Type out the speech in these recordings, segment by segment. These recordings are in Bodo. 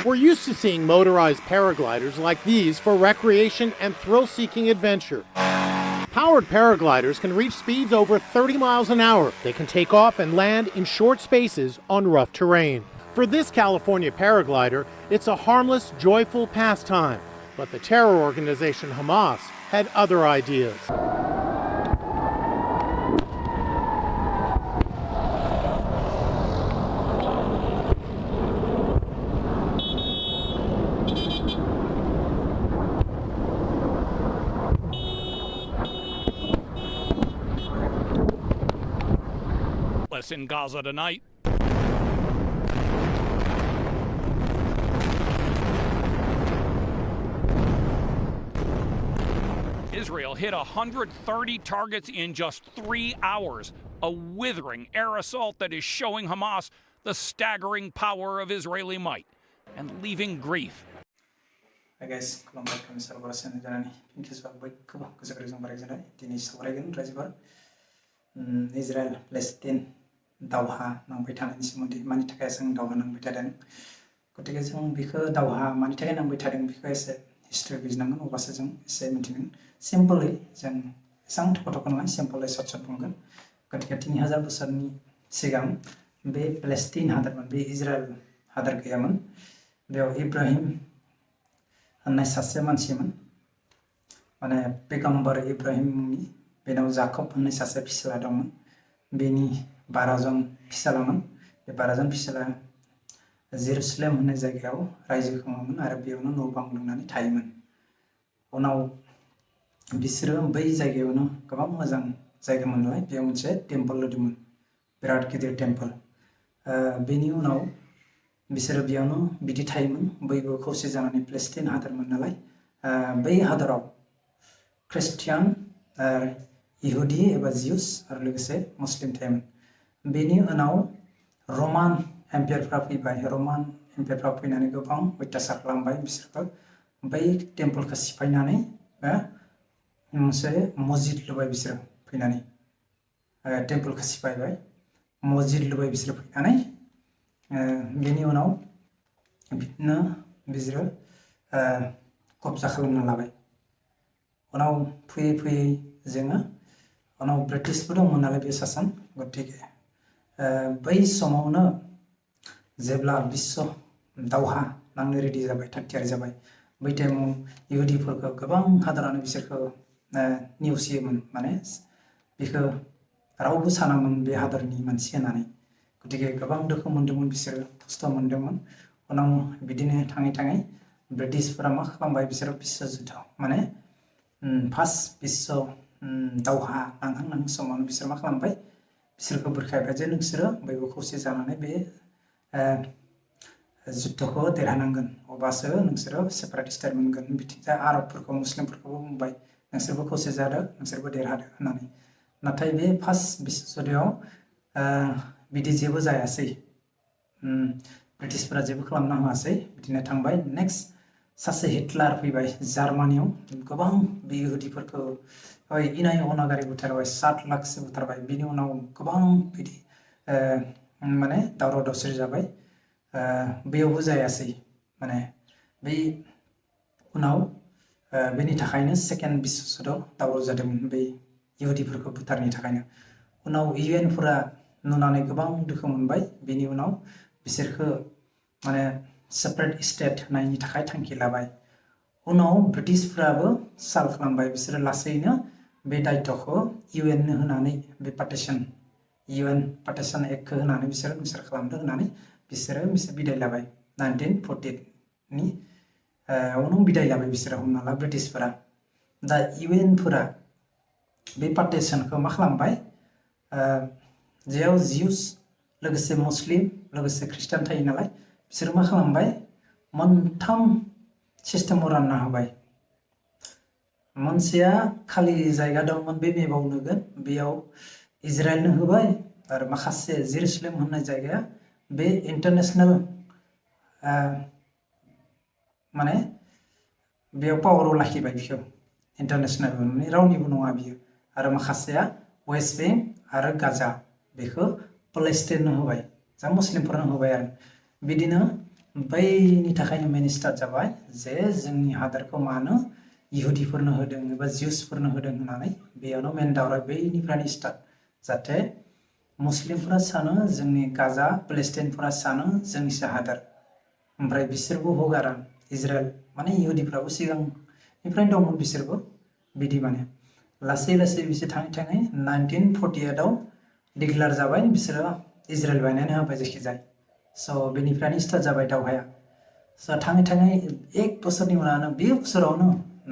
We're used to seeing motorized paragliders like these for recreation and thrill-seeking adventure. Powered paragliders can reach speeds over 30 miles an hour. They can take off and land in short spaces on rough terrain. For this California paraglider, it's a harmless, joyful pastime. But the terror organization Hamas had other ideas. In Gaza tonight. Israel hit 130 targets in just 3 hours, a withering air assault that is showing Hamas the staggering power of Israeli might and leaving grief. Hi guys, खुलुमबाय kami salvarasan janani pinkiswa baikkaba goजागोजों बारायजेनाय दिनै सावरायगोन रायजोफोर Israel Palestine दावहा नांबाय थानायनि सोमोन्दै मानि थाखाय जों दावहा नांबाय थादों गतिके जों बेखौ दावहा मानि थाखाय नांबाय थादों बेखौ एसे हिस्ट्रि बिजिरनांगोन अब्लासो जों एसे मिथिगोन सिम्पली जों एसां थख' नङा सिम्पली सर्ट बुंगोन गतिके 3000 बोसोरनि सिगां बे पेलेस्टाइन हादरमोन बे इजराइल हादर गैयामोन बेयाव इब्राहिम होननाय सासे मानसिमोन माने पैगम्बर इब्राहिम मुंनि बेनाव जाकब होननाय सासे फिसाला दंमोन बेनि 12 जन फिसालामोन बे 12 जन फिसाला जेरुसालेम होननाय जायगायाव रायजो खुङोमोन आरो बेयावनो न' बां लुनानै थायोमोन उनाव बिसोरो बै जायगायावनो गोबां मोजां जायगा मोनलाय बेयाव मोनसे टेम्पल लुदोंमोन बिराद गिदिर टेम्पल बेनि उनाव बिसोरो बेयावनो बिदि थायोमोन बयबो खौसे जानानै प्लेस्टाइन हादरमोन नालाय बै हादराव ख्रिस्टियान आरो इहुदी एबा जिउस आरो लोगोसे मुस्लिम थायोमोन बेनि उनाव रमान एम्पायरफ्रा फैबाय रमान एम्पायरफ्रा फैनानै गोबां अत्याचार खालामबाय बिसोरखौ बै टेम्पलखौ सिफायनानै मोनसे मस्जिद लुबाय बिसोर फैनानै टेम्पलखौ सिफायबाय मस्जिद लुबाय बिसोर फैनानै बेनि उनाव बिदिनो बिसोरो कब्जा खालामना लाबाय उनाव फैयै फैयै जोङो उनाव ब्रिटिशबो दंमोन नालाय बे सासन गतिके बै समावनो जेब्ला विश्व दावहा नांनो रेडि जाबाय थागथियारि जाबाय बै टाइमाव इहुदिफोरखौ गोबां हादरानो बिसोरखौ नेवसियोमोन माने बेखौ रावबो सानामोन बे हादरनि मानसि होननानै गतिके गोबां दुखु मोनदोंमोन बिसोरो खस्थ' मोनदोंमोन उनाव बिदिनो थाङै थाङै ब्रिटिशफोरा मा खालामबाय बिसोरो विश्व जुद्ध माने फार्स्ट विश्व दावहा नांहां समावनो बिसोर मा खालामबाय बिसोरखौ बुरखायबाय जे नोंसोरो बयबो खौसे जानानै बे जुद्धखौ देरहानांगोन अब्लासो नोंसोरो सेपारेट स्टेट मोनगोन बिथिंजाय आरबफोरखौ मुस्लिमफोरखौबो बुंबाय नोंसोरबो खौसे जादो नोंसोरबो देरहादो होननानै नाथाय बे फार्स्ट विश्व जुद्धआव बिदि जेबो जायासै ब्रिटिशफोरा जेबो खालामना होआसै बिदिनो थांबाय नेक्स्ट सासे हिटलार फैबाय जार्मानियाव गोबां बे इहुदिफोरखौ इनाय अनागारि बुथारबाय 7 लाखसो बुथारबाय बिनि उनाव गोबां बिदि माने दावराव दावसि जाबाय बेयावबो जायासै माने बै उनाव बेनि थाखायनो सेकेन्ड विश्व जुद्धआव दावराव जादोंमोन बै इहुदिफोरखौ बुथारनि थाखायनो उनाव इउएनफोरा नुनानै गोबां दुखु मोनबाय बेनि उनाव बिसोरखौ माने सेपारेट स्टेट होनायनि थाखाय थांखि लाबाय उनाव ब्रिटिशफोराबो साल खालामबाय बिसोरो लासैनो बे दायित्वखौ इउएननो होनानै बे पार्टिशन इउएन पार्टिशन एक्टखौ होनानै बिसोर खालामदों होनानै बिसोरो बिदाय लाबाय 1948 नि उनाव बिदाय लाबाय बिसोरो हमना ला ब्रिटिशफोरा दा इउएनफोरा बे पार्टिशनखौ मा खालामबाय जेयाव जिउस लोगोसे मुस्लिम लोगोसे ख्रिस्टान थायो नालाय बिसोर मा खालामबाय मोनथाम सिस्टेमाव रानना होबाय मोनसेया खालि जायगा दंमोन बे मेपाव नुगोन बेयाव इजराइलनो होबाय आरो माखासे जेरुसालेम होननाय जायगाया बे इन्टारनेशनल माने बेयाव पावाराव लाखिबाय बिखौ इन्टारनेशनल माने रावनिबो नङा बियो आरो माखासेया वेस्ट बेंक आरो गाजा बेखौ पेलेस्टाइननो होबाय जा मुस्लिमफोरनो होबाय आरो बिदिनो बैनि थाखायनो मेन स्टार्ट जाबाय जे जोंनि हादरखौ मानो इहुदिफोरनो होदों एबा जिउसफोरनो होदों होननानै बेयावनो मेन दावरा बैनिफ्रायनो स्टार्ट जाहाथे मुस्लिमफोरा सानो जोंनि गाजा पेलेस्टाइनफोरा सानो जोंनिसो हादर ओमफ्राय बिसोरबो हगारा इजराइल माने इहुदिफ्राबो सिगांनिफ्रायनो दंमोन बिसोरबो बिदि माने लासै लासै बिसोर थाङै थाङै 1948 डिक्लेयार जाबाय बिसोरो इजराइल बायनानै होबाय जायखिजाया स' बेनिफ्रायनो स्टार्ट जाबाय दावहाया स' थाङै थाङै एक बोसोरनि उनावनो बे बोसोरावनो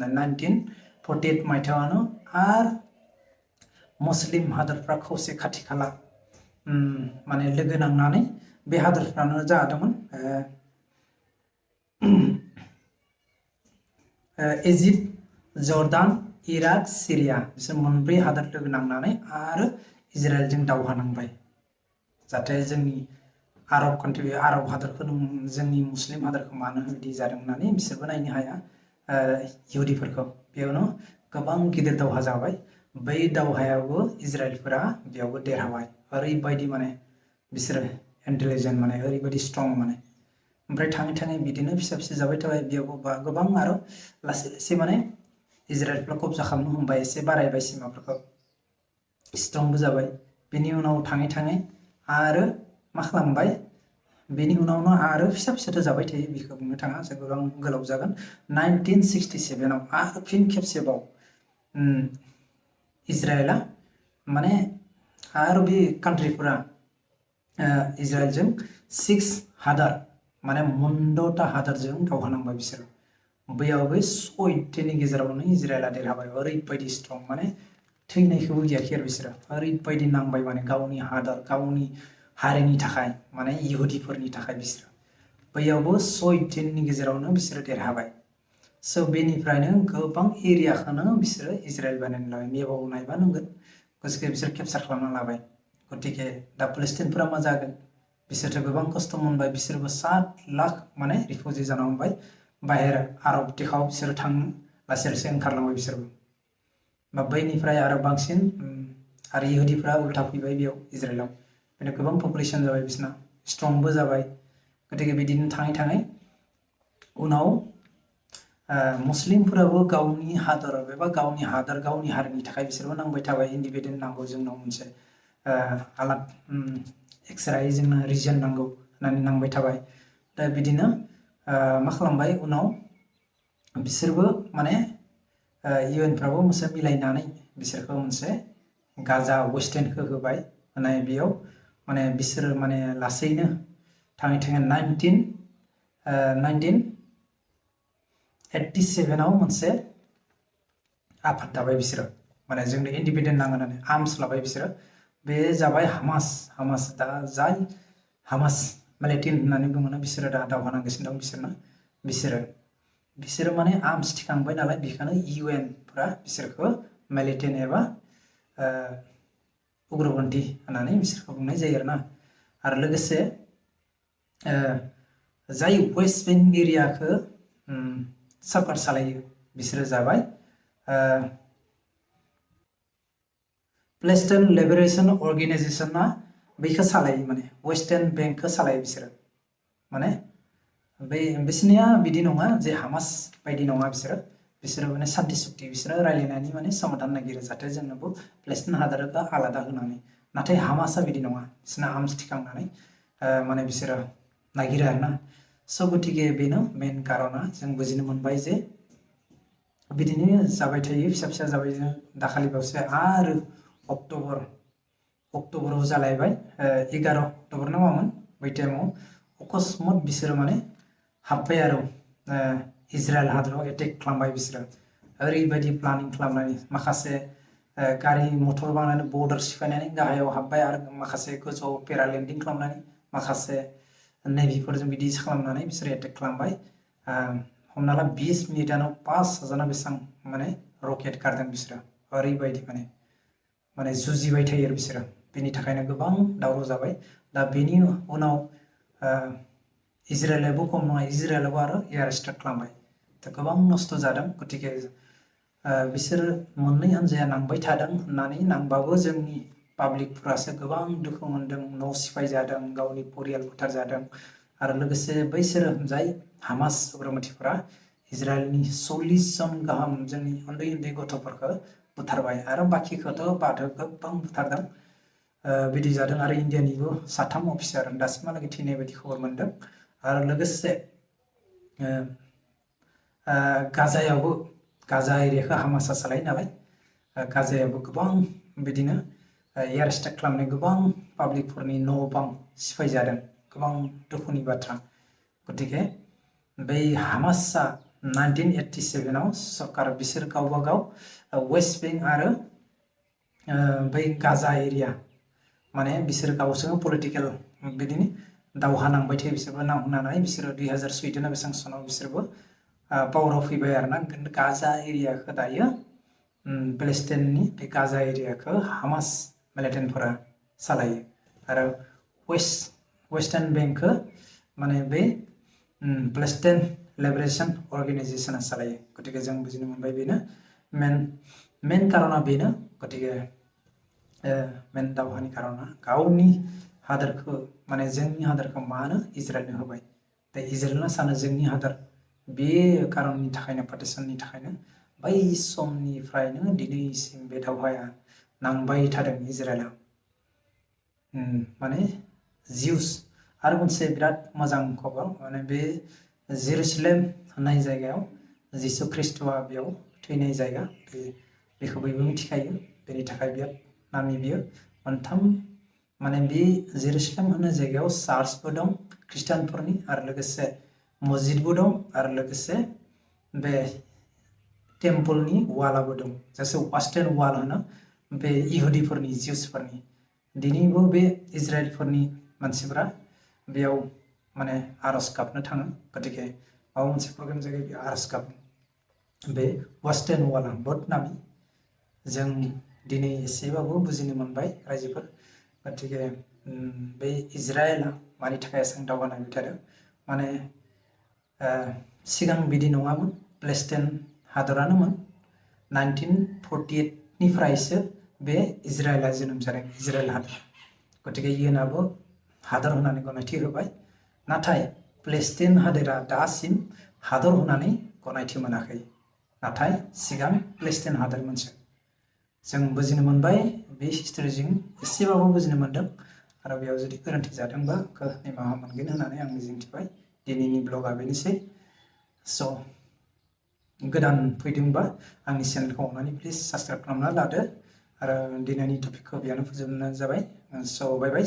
1948 मायथाइयावनो आरो मुस्लिम हादरफ्रा खौसे खाथि खाला माने लोगो नांनानै बे हादरफ्रानो जादोंमोन इजिप्ट जर्डान इराक सिरिया बिसोर मोनब्रै हादर लोगो नांनानै आरो इजराइलजों दावहा नांबाय जाहाथे जोंनि आरब कान्ट्रि आरब हादरखौ जोंनि मुस्लिम हादरखौ मानो बिदि जादों होननानै बिसोरबो नायनो हाया इहुदिफोरखौ बेयावनो गोबां गिदिर दावहा जाबाय बै दावहायावबो इजराइलफोरा बेयावबो देरहाबाय ओरैबायदि माने बिसोरो इन्टेलिजेन्ट माने ओरैबायदि स्ट्रं माने ओमफ्राय थाङै थाङै बिदिनो फिसा फिसा जाबाय थाबाय बेयावबो गोबां आरो लासै लासै माने इजराइलफ्रा कब्जा खालामनो हमबाय एसे बारायबाय सिमाफोरखौ स्ट्रंबो जाबाय बेनि उनाव थाङै थाङै आरो मा खालामबाय बेनि उनावनो आरो फिसा फिसाथ' जाबाय थायो बेखौ बुंनो थाङा जों गोबां गोलाव जागोन 1967 आरो फिन खेबसेबाव इजराइला माने आरो बे कान्ट्रिफोरा इजराइलजों 6 हादर माने मोनद'था हादरजों दावहा नांबाय बिसोरो बैयावबो 6 गेजेरावनो इजराइला देरहाबाय ओरैबायदि स्ट्रं माने थैनायखौबो गियाखै आरो बिसोरो ओरैबायदि नांबाय माने गावनि हादर गावनि हारिनि थाखाय माने इहुदिफोरनि थाखाय बिसोरो बैयावबो 6 गेजेरावनो बिसोरो देरहाबाय स' बेनिफ्रायनो गोबां एरियाखौनो बिसोरो इजराइल बानायना लाबाय मेपाव नायबा नुगोन गथिखे बिसोर केपचार खालामना लाबाय गथिखे दा पेलेस्टाइनफोरा मा जागोन बिसोरथ' गोबां खस्थ' मोनबाय बिसोरबो 7 लाख माने रिफिउजि जाना हमबाय बाहेर आरब देखाव बिसोरो थांनो लासै लासै ओंखारलांबाय बिसोरबो बा बैनिफ्राय आरो बांसिन आरो इहुदिफ्रा उल्था फैबाय बेयाव इजराइलाव बेनो गोबां पपुलेसन जाबाय बिसोरना स्ट्रंबो जाबाय गथिखे बिदिनो थाङै थाङै उनाव मुस्लिमफोराबो गावनि हादर एबा गावनि हादर गावनि हारिनि थाखाय बिसोरबो नांबाय थाबाय इन्डिपेन्डेन्ट नांगौ जोंनाव मोनसे आलादा एक्सट्रायै जोंनो रिजन नांगौ होननानै नांबाय थाबाय दा बिदिनो मा खालामबाय उनाव बिसोरबो माने इउएनफ्राबो मोनसे मिलायनानै बिसोरखौ मोनसे गाजा वेस्टार्नखौ होबाय माने बेयाव माने बिसोरो माने लासैनो थाङै थाङै 1987 मोनसे आफाद दाबाय बिसोरो माने जोंनो इन्डिपेन्डेन्ट नांगौ होननानै आर्मस लाबाय बिसोरो बे जाबाय हामास दा जाय हामास मिलिटेन्ट होननानै बुङोना बिसोरो दा दावहा नांगासिनो दं बिसोरो माने आर्मस थिखांबाय नालाय बेखायनो इउएनफ्रा बिसोरखौ मिलिटेन्ट एबा उग्रपन्थी होननानै बिसोरखौ बुंनाय जायो आरो लोगोसे जाय वेस्ट बेंक एरियाखौ सरकार सालायो बिसोरो जाबाय प्लेस्टाइन लिबारेशन अर्गेनाइजेशना बेखौ सालायो माने वेस्टार्न बेंकखौ सालायो बिसोरो माने बिसोरनिया बिदि नङा जे हामास बायदि नङा बिसोरो माने सान्ति सुक्ति बिसोरो रायलायनानै माने समाधान नागिरो जाहाथे जोंनोबो प्लेस्टाइन हादरखौ आलादा होनानै नाथाय हामासआ बिदि नङा बिसोरना आर्मस थिखांनानै माने बिसोरो नागिरो आरोना स' गथिखे बेनो मेन कारना जों बुजिनो मोनबाय जे बिदिनो जाबाय थायो फिसा फिसा जाबाय दाखालिबावसो आरो अक्ट'बराव जालायबाय 11 अक्ट'बर ना मामोन बै टाइमाव अकस्मात बिसोरो माने हाब्बाय आरो इजराइल हादराव एटेक खालामबाय बिसोरो ओरैबायदि प्लानिं खालामनानै माखासे गारि मटर बांनानै बर्डार सिफायनानै गाहायाव हाब्बाय आरो माखासे गोजौआव पेरालेन्डिं खालामनानै माखासे नेभिफोरजों बिदि खालामनानै बिसोर एटेक खालामबाय हमना ला 20 मिनिटानो 5,000 बेसेबां माने रकेट गारदों बिसोरो ओरैबायदि माने जुजिबाय थायो आरो बिसोरो बेनि थाखायनो गोबां दावराव जाबाय दा बेनि उनाव इजराइलाबो खम नङा इजराइलाबो आरो एयार स्ट्राइक खालामबाय दा गोबां नस्थ' जादों गथिखे बिसोर मोननै हान्जाया नांबाय थादों होननानै नांबाबो जोंनि पाब्लिकफ्रासो गोबां दुखु मोनदों न' सिफाय जादों गावनि परियाल बुथार जादों आरो लोगोसे बैसोरो जाय हामास उग्रपन्थिफोरा इजराइलनि 40 जन गाहाम जोंनि उन्दै उन्दै गथ'फोरखौ बुथारबाय आरो बाखिखौथ' बादो गोबां बुथारदों बिदि जादों आरो इन्डियानिबो 3 अफिसार दासिमहालागै थैनाय बायदि खबर मोन्दों आरो लोगोसे गाजायावबो गाजा एरियाखौ हामासा सालायो नालाय गाजायावबो गोबां बिदिनो एयार स्ट्राइक खालामनाय गोबां पाब्लिकफोरनि न' बां सिफायजादों गोबां दुखुनि बाथ्रा गतिके बै हामासआ 1987 आव सरकार बिसोर गावबा गाव वेस्ट बेंक आरो बै गाजा एरिया माने बिसोर गावसोरनो पलिटिकेल बिदिनो दावहा नांबाय थायो बिसोरबो नांनानै बिसोरो 2014 ना बेसेबां सनाव बिसोरबो पावाराव फैबाय आरोना गाजा एरियाखौ दायो पेलेस्टाइननि बे गाजा एरियाखौ हामास मिलिटेन्टफोरा सालायो आरो वेस्टार्न बेंकखौ माने बे पेलेस्टाइन लिबारेशन अर्गेनाइजेशना सालायो गतिके जों बुजिनो मोनबाय बेनो मेन कारना बेनो गतिके मेन दावहानि कारना गावनि हादोरखौ माने जोंनि हादोरखौ मानो इजराइलनो होबाय दा इजराइलना सानो जोंनि हादोर बे कारननि थाखायनो पार्टिशननि थाखायनो बै समनिफ्रायनो दिनैसिम बे दावहाया नांबाय थादों इजराइला माने जिउस आरो मोनसे बिराद मोजां खबर माने बे जेरुसालेम होननाय जायगायाव जिसु ख्रिस्ट'आ बेयाव थैनाय जायगा बेखौ बयबो मिथिखायो बेनि थाखाय बिराद नामि बियो मोनथाम माने बे जेरुसालेम होननाय जायगायाव चार्चबो दं ख्रिस्टानफोरनि आरो लोगोसे मस्जिदबो दं आरो लोगोसे बे टेम्पलनि वालाबो दं जायखौ वेस्टार्न वाल होनो बे इहुदिफोरनि जिउसफोरनि दिनैबो बे इजराइलफोरनि मानसिफोरा बेयाव माने आरज गाबनो थाङो गतिके माबा मोनसे प्रग्राम जायगायाव बे आरज गाबो बे वेस्टार्न वाला बहुत नामि जों दिनै एसेबाबो बुजिनो मोनबाय रायजोफोर गतिके बे इजराइला मानि थाखाय एसेबां दावहा नांबाय थादों माने सिगां बिदि नङामोन पेलेस्टाइन हादरानोमोन 1948 निफ्रायसो बे इजराइला जोनोम जादों इजराइल हादर गतिके इयुनाबो हादर होननानै गनायथि होबाय नाथाय पेलेस्टाइन हादोरा दासिम हादर होननानै गनायथि मोनाखै नाथाय सिगां पेलेस्टाइन हादरमोनसो जों बुजिनो मोनबाय बे हिस्ट्रिजों एसेबाबो बुजिनो मोन्दों आरो बेयाव जुदि गोरोन्थि जादोंबा निमाहा मोनगोन होननानै आं मिजिंथिबाय दिनैनि ब्लगा बेनोसै स' गोदान फैदोंबा आंनि चेनेलखौ अननानै प्लिज साबस्क्राइब खालामना लादो आरो दिनैनि टपिकखौ बेयावनो फोजोबनाय जाबाय स' बाय बाय